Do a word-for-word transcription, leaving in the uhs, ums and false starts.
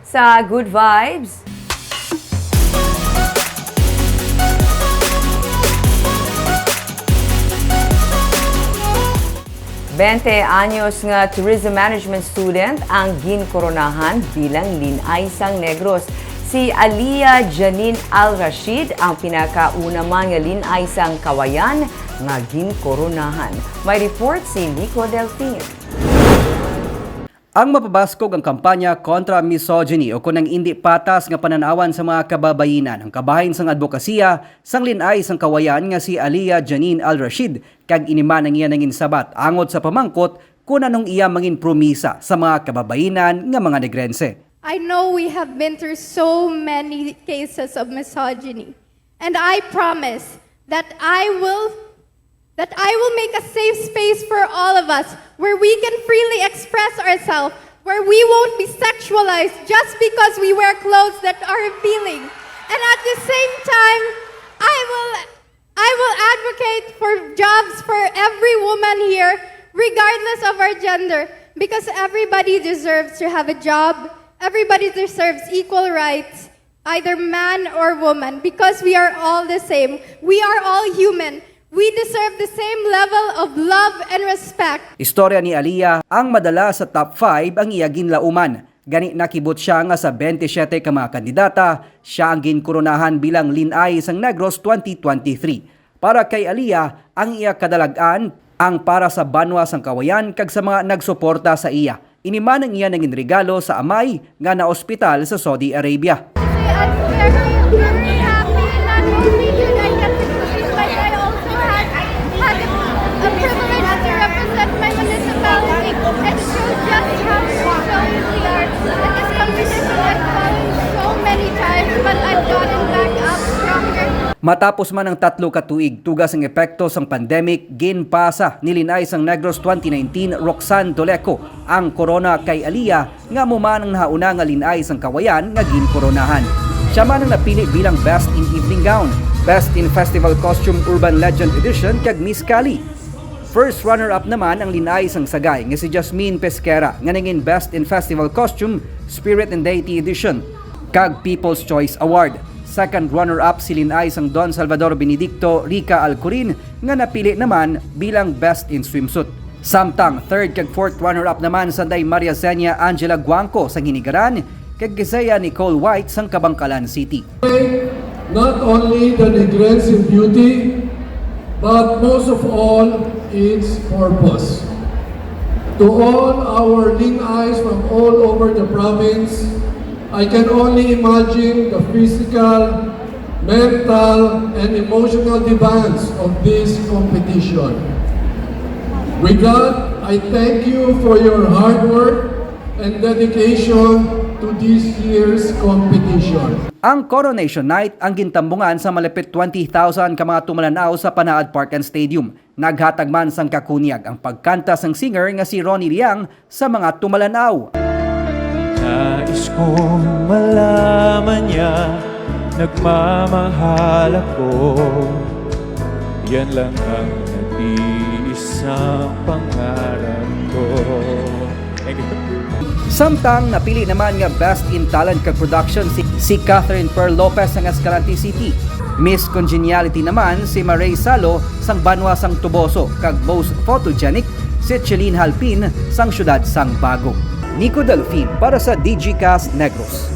Sa Good Vibes. Bente anyos nga tourism management student ang ginkoronahan bilang Lin-ay sang Negros. Si Aliyah Janine Al Rashid ang pinakauna man nga Lin-ay sang Kawayan nga ginkoronahan. May report si Nico Delfin. Ang mapabaskog ang kampanya kontra misogyny o kon ang indi patas nga panan-awan sa mga kababayinan ang kabahin sang adbokasiya sang Lin-ay sang Kawayan nga si Aliyah Janine Al Rashid, kag ini man ang iya nangin sabat angot sa pamangkot kon anong iya mangin promisa sa mga kababayinan nga mga Negrense. I know we have been through so many cases of misogyny, and I promise that I will that I will make a safe space for all of us where we can freely express ourselves, where we won't be sexualized just because we wear clothes that are revealing. And at the same time, I will I will advocate for jobs for every woman here, regardless of our gender, because everybody deserves to have a job. Everybody deserves equal rights, either man or woman, because we are all the same. We are all human. We deserve the same level of love and respect. Istorya ni Aliyah ang madala sa top five ang iya ginlauman. Gani nakibot siya nga sa twenty-seven ka mga kandidata, siya ang ginkoronahan bilang Lin-ay sang Negros twenty twenty-three. Para kay Aliyah, ang iya kadalag-an ang para sa banwa sang Kawayan kag sa mga nagsuporta sa iya. Ini man ang iya nangin regalo sa amay nga naospital sa Saudi Arabia. I'm very, very happy. Not only did I get to compete, but I also had, had a privilege to represent my municipality. It shows just how resilient we are. And this competition, I've fallen so many times, but I've gotten back up stronger. Matapos man ang tatlo ka tuig, tuga sang epekto sang pandemic, ginpasa ni Lin-ay sang Negros twenty nineteen, Roxanne Doleco, ang korona kay Aliyah, nga amo man ang nahauna nga Lin-ay sang Kawayan nga ginkoronahan. Siya man ang napili bilang Best in Evening Gown, Best in Festival Costume Urban Legend Edition, kag Miss Cali. First runner-up naman ang Lin-ay sang Sagay nga si Jasmine Pesquera nga nangin Best in Festival Costume, Spirit and Deity Edition, kag People's Choice Award. Second runner-up si Lin-ay sang Don Salvador Benedicto, Rica Alcorin, nga napili naman bilang Best in Swimsuit. Samtang third kag fourth runner-up naman sanday Maria Zenia Angela Guangco sang Hinigaran kag Gisea Nicole White sang Kabankalan City. Not only the Negrense beauty, but most of all, its purpose. To all our Lin-ays from all over the province, I can only imagine the physical, mental, and emotional demands of this competition. With that, I thank you for your hard work and dedication to this year's competition. Ang Coronation Night ang gintambungan sa malapit twenty thousand ka mga tumalan-aw sa Panaad Park and Stadium. Naghatag man sang kakunyag ang pagkanta sang singer nga si Ronnie Liang sa mga tumalan-aw. Nais kong malaman niya, nagmamahal ako. Yan lang ang nag-iisang pangarap ko. Samtang napili naman nga Best in Talent kag Production si, si Catherine Pearl Lopez sang Escalante City, Miss Congeniality naman si Maray Salo sang banwa sang Toboso, kag Most Photogenic si Cheline Halpin sang siyudad sang Bago. Nico Delfin para sa Digicast Negros.